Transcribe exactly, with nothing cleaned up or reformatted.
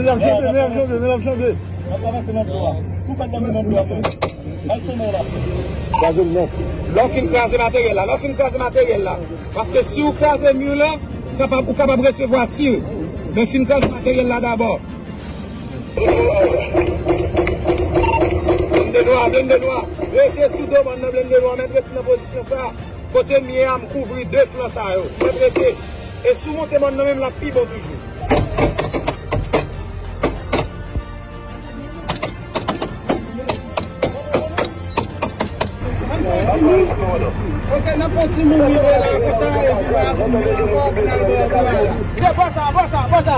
N ap janbe, n ap janbe, n ap janbe. N ap avanse nan dlo a. Tou fèt dòmi nan dlo a, frè. Al sonnen la. Kraze l nèt. Lè w fin kraze materyèl la, lè w fin kraze materyèl la. Paske si w kraze mi la, kapab, ou kapab resevwa tir. Men fin kraze materyèl la dabò. Blende nwa, blende nwa. Rete sou do mòn nan, blende nwa, mèt rete nan pozisyon sa. Kote m ye a, m kouvri de flan sa yo. Mwen rete. E si w monte mòn nan menm, l ap pi bon toujou. Ann fè yon ti mouvman. Ok, n ap fè yon ti mouvman la, konsa, epi nou ap mouvman ankò, pou n al bò, bò la. Bò sa, bò sa, bò sa.